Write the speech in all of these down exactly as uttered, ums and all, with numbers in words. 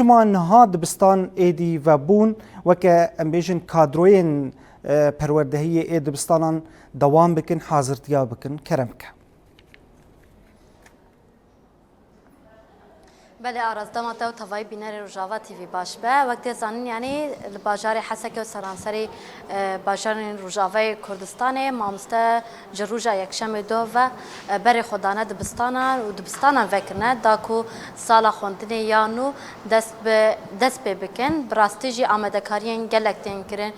Çima niha dibistan êdî vebûn, weke em bêjin kadroyên, e, perwerdehiyê ê dibistanan dewam bikin, hazirtiya bikin? Kerem ke. Belê Aras, dema te û tevayî bînerê Rojava T V baş be. Wek tê zanîn, yanî li bajarê Hesekê û seranserî, e, bajarên Rojavayê Kurdistanê mamoste ji roja Yekşemê dov ve, e, berê xwe dane dibistanan û dibistanan vekirine, da ku sala xwendinê ya nû dest bi, dest pê bikin. Bi rastî jî amadekariyên gelek tên kirin.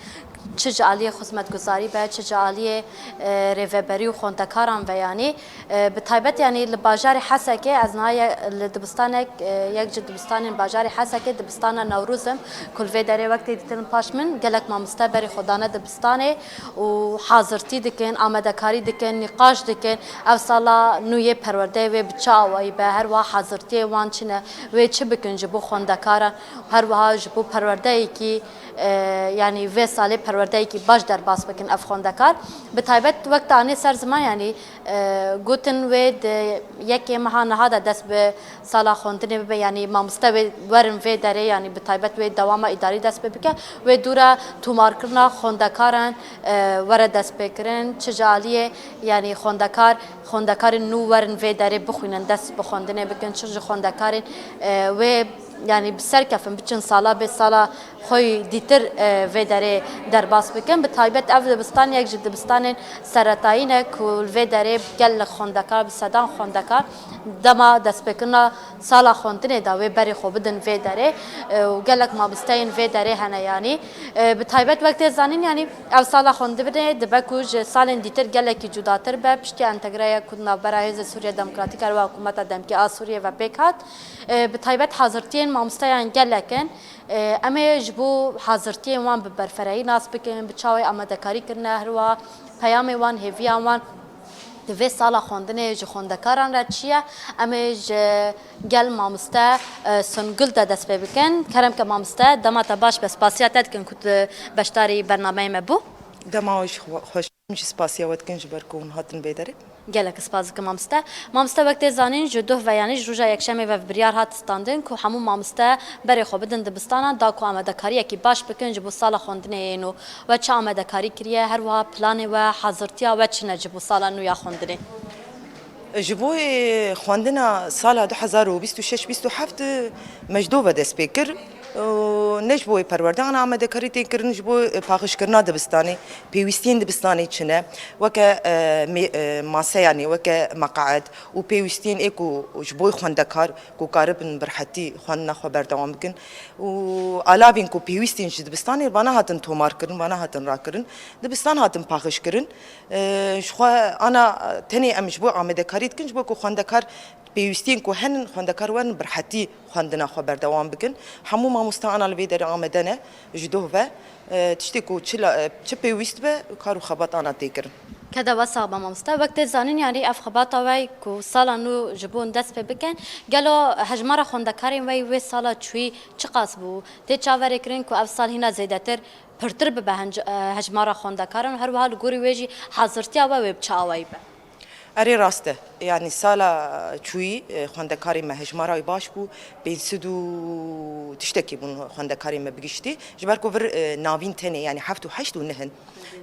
Çi ji aliyê xizmetguzarî be, çi ji aliyê, e, rêveberî û xwendekaran ve yanî. E, bi taybet, yanî li bajarê Hesekê, ez niha ye-, li dibistanek, e, yek ji dibistanên bajarê Hesekê, dibistana Newroz im, ku li vê derê wek tê dîtin paş min, gelek mamoste berê xwe dane dibistanê û hazirtî dikin, amadekarî dikin, nîqaş dikin, ev sala nû yê perwerdeyê wê bi çi awayî be, her wiha hazirtiyê wan çi ne, wê çi bikin ji bo xwendekaran, her wiha ji bo perwerdeyekî, e, yanî vê salê perwerdeyekî baş derbas bikin ev xwendekar. Bi taybet wek te anî ser ziman, yanî, e, gotin wê di yekê meha niha de dest bi sala xwendinê bibe, yanî mamoste wê werin vê derê, yanî bi taybet wê dewama îdarî dest pê bike, wê dû re tomarkirina xwendekaran, e, were destpêkirin, çi ji aliyê, yanî xwendekar, xwendekarên nû werin vê derê bixwînin, dest bi xwendinê bikin, çi ji xwendekarên, e, wê, yanî bi ser kefin, biçin sala bê sala xwe yî dîtir, e, vê derê derbas bikin. Bi taybet ev dibistan yek ji dibistanên seretayî ne ku li vê derê gelek xwendekar, bi sedan xwendekar dema destpêkirina sala xwendinê de wê berê xwe bidin vê derê, e, û gelek mamosteyên vê derê hene yanî. E, bi taybet wek tê zanîn, yanî ev sala xwendinê dibe ku ji salên dîtir gelekî cudatir be, piştî entegreya ku di navbera Hêzên Sûriya Demokratîk a li we Hikûmeta Demkî a Sûriyê ve pêk hat. E, bi taybet hazirtiyên mamosteyan gelek in. E, em ê ji bo hazirtiyên wan bi berferehî nas bikin, bi çawa amadekarî kirine, her wiha peyamê wan, hêviya wan di vê sala xwendinê ji xwendekaran re çi ye? Em ê ji gel mamoste, e, Songul de dest pê bikin. Kerem ke mamoste, dema te baş be, spasiya te dikin ku tu beşdarî bernameyê me bû. Dema we jî xwe-, xweş. Em jî spasiya we dikin ji ber ku hûn hatin vê derê. Gelek spas dikim mamoste. Mamoste, wek tê zanîn, ji duh ve, yanî ji roja Yekşemê ve biryar hat standin ku hemû mamoste berê xwe bidin dibistanan, da ku amadekariyekî baş bikin ji bo sala xwendinê yên nû. We çi amadekarî kiriye, her wiha planê we, hazirtiya we çi ne ji bo sala nû ya xwendinê? Ji bo, e, xwendina sala du hezar û bîst û şeş bîst û heft, e, me ji do ve dest pê kir. Û ne ji bo wê perwerde ana amadekarî tê kirin, ji bo, e, paxişkirina dibistanê, pêwîstiyên dibistanê çi ne, weke, e, mê-, e, maseyanê, weke meqaed û pêwîstiyên ê ku ji bo xwendekar ku karibin bi rehetî xwendina xwe berdewam bikin û alavên ku pêwîstên ji dibistanê vana hatin tomarkirin, vana hatin rakirin, dibistan hatin paxişkirin. E, ji xwe ana tenê em ji bo amadekarî dikin, ji bo ku xwendekar pêwîstiyên ku henin, xwendekar werin bi rehetî xwendina xwe berdewam bikin. Hemû mamoste ana li vê derê amade ne ji doh ve. E, tiştê ku çi la-, e, çi pêwîst be, kar û xebat ana tê kirin. Keda we sax be mamoste. Wek tê zanîn, yanî ev xebata we ku sala nû ji bo dest pê bikin, gelo hejmara xwendekarên we wê sala çûyî çiqas bû? Tê çaverê kirin ku ev sal hîna zêdetir, pirtir bibe henc-, e, hejmara xwendekaran û her wiha li gorî wê jî hazirtiya we wê bi çi awayî be? Erê, rast e. Yanî sala çûyî, e, xwendekarê me hejmara wî baş bû. Pênc sed û tiştekî bûn xwendekarê me bi giştî. Ji ber ku vir, e, navîn tenê, yanî heft û heşt û neh in.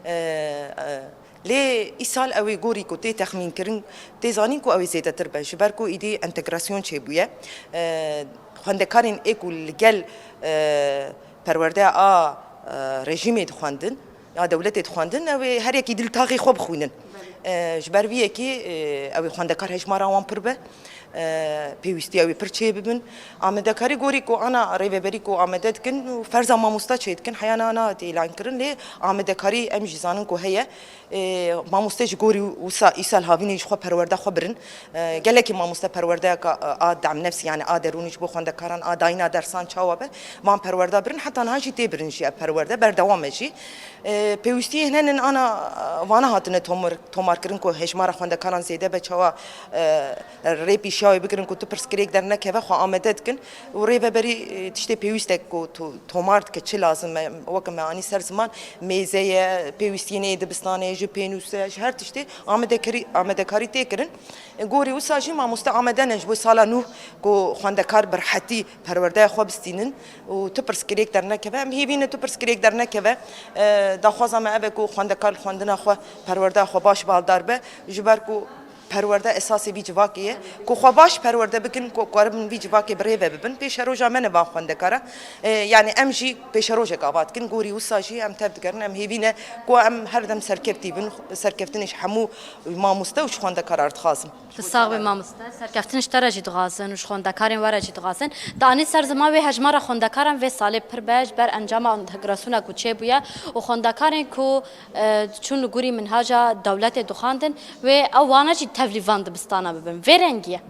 E, e, lê îsal ew ê gorî ku tê texmîn kirin, tê zanîn ku ew ê zêdetir be. Ji ber ku îdî entegrasyon çêbûye. E, xwendekarên ê ku li gel, e, perwerdeya a, e, rejîmê dixwendin, ya dewletê dixwendin, ew ê her yekî dil taxê xwe bixwînin. E, ji ber vî yekê, e, ew ê xwendekar hejmara wan pir be. E, pêwîstiya wê pir çê bibin. Amadekarî gorî ku ana rêveberî ku amade dikin û ferza mamosta çê dikin, heya niha nehatî îlan kirin, lê amadekarî em jî zanin ku heye. E, mamoste ji gorî wisa îsal havînê ji xwe perwerde xwe birin. E, gelekî mamoste perwerdeyeka, e, a demnefsî, yani a derûnî ji bo xwendekaran, a dayîna dersan çawa be, van perwerda birin, heta niha jî tê birin jî ev perwerde, berdewam e jî. E, pêwîstiyê hene nin ana, e, vana hatine tomar-, tomarkirin ku hejmara xwendekaran zêde be, çawa, e, rê pîş çawa bigirin ku tu pirsgirêk dernekeve, xwe amade dikin û rêveberî, e, tiştê pêwîst e ku to-, tomar dike, çi lazim e, weke me anî ser ziman, mêze ye, pêwîstiyên ê dibistanê, ji pênûse, ji her tiştê amadekarî, amadekarî tê kirin. E, gorî wisa jî mamoste amade ne ji bo sala nû ku xwendekar bi rehetî perwerdeya xwe bistînin û tu pirsgirêk dernekeve. Em hêvî ne tu pirsgirêk dernekeve. E, daxwaza me ev e ku xwendekar li xwendina xwe, perwerdeya xwe baş baldar be, ji ber ku perwerde esasê vî civakê ye. Ku xwe baş perwerde bikin, ku karibin vî civakê bi rê ve bibin. Pêşeroja me ne van xwendekara. E, yani em jî pêşerojek ava dikin. Gorî wisa jî em tev digerin. Em hêvî ne ku em her dem serkeftî bin. Serkeftinê ji hemû mamoste û ji xwendekaran dixwazim. Tu sax bî mamoste. Serkeftin ji te re jî dixwazin û ji xwendekarên we re jî dixwazin. Te anî ser ziman wê hejmara xwendekaran vê salê pir be ji ber encama entegrasyona ku çêbûye û xwendekarên ku, e, çûn li gorî minhaca dewletê dixwendin, wê ew wana jî tevlî van dibistana bibin. Vê rengî ye.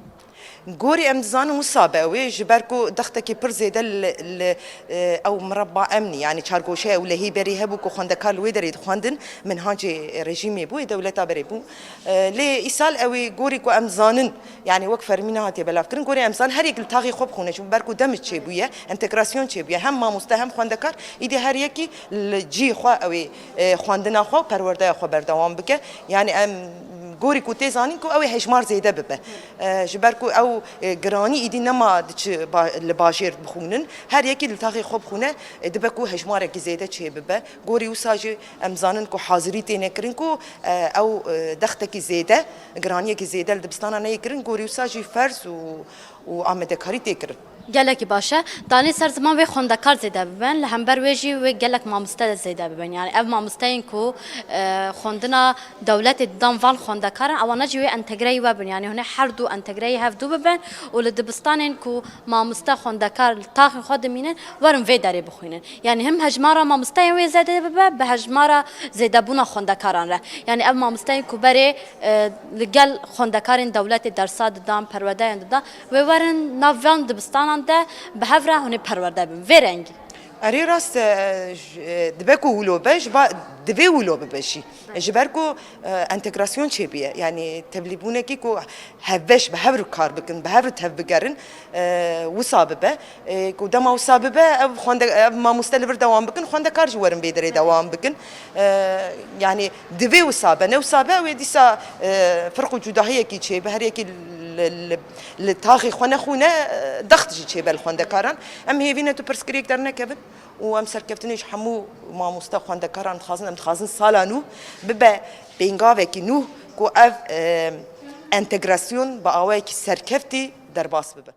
Gorî em dizanin wisa be wê, ji ber ku dextekî pir zêde li, li, e, ew mireba emnî, yani çargoşeya ewlehî berî hebû ku xwendekar li wê derê dixwendin, minhacê rejîmê bû, ê dewleta berê bû. E, lê îsal ew ê gorî ku em dizanin, yani wek fermî nehatiye belavkirin, gorî em dizanin her yek li taxê xwe bixwîne, ji ber ku demij çêbûye, entegrasyon çêbûye, hem mamoste hem xwendekar, îdî her yekî li cihê xwe ew ê, e, xwendina xwe û perwerdeya xwe berdewam bike. Yani em gorî ku tê zanîn ku ew ê hejmar zêde bibe. E, ji ber ku ew, e, giranî îdî nema diçi ba-, li bajêr bixwînin, her yekî li taxê xwe bixwîne, e, dibe ku hejmarekî zêde çêbibe. Gorî wisa jî em zanin ku hazirî têne kirin ku, e, ew, e, dextekî zêde, giraniyekî zêde li dibistana neyê kirin, gorî wisa jî ferz û, û amadekarî tê kirin. Gelekî baş e. Danî ser ziman wê xwendekar zêde bibin, li hember wê jî wê gelek mamoste zêde bibin. Yani ev mamosteyên ku, e, xwendina dewletê didan van xwendekaran, ewana jî wê entegreyî we bin. Yani hûn ê her du entegreyî hev du bibin û li dibistanên ku mamoste xwendekar li taxê xwe dimînin, werin vê derê bixwînin. Yani him hejmara mamosteyên wê zêde bibe, bi hejmara zêdebûna xwendekaran re. Yani ev mamosteyên ku berê, e, li gel xwendekarên dewletê dersa didan, perwerdeyan didan, wê werin nav van dibistanan de bi hev re hûn ê perwerde bin. Vê rengî. Erê rast e, j-, e, dibe ku wilo be, ji ba, divê wilo bibe jî. Ji ber ku, e, entegrasyon çêbûye. Yani tevlîbûnekî ku hevbeş bi hev re kar bikin, bi hev re tevbigerin, e, wisa bibe. E, ku dema wisa bibe, ev xwende-, ev mamoste li vir dewam bikin, xwendekar jî werin vê derê dewam bikin. E, yani divê wisa be, ne wisa be, wê dîsa, e, firq û cudahiyekî çêbe, her yekî li, li, li taxê xwe nexwîne, e, dext jî çêbe li xwendekaran. Em hêvî ne tu pirsgirêk dernekevin û em serkeftinê ji hemû mamoste xwendekaran dixwazin, em dixwazin sala nû bibe pêngavekî nû ku ev, e, entegrasyon bi awayekî serkeftî derbas bibe.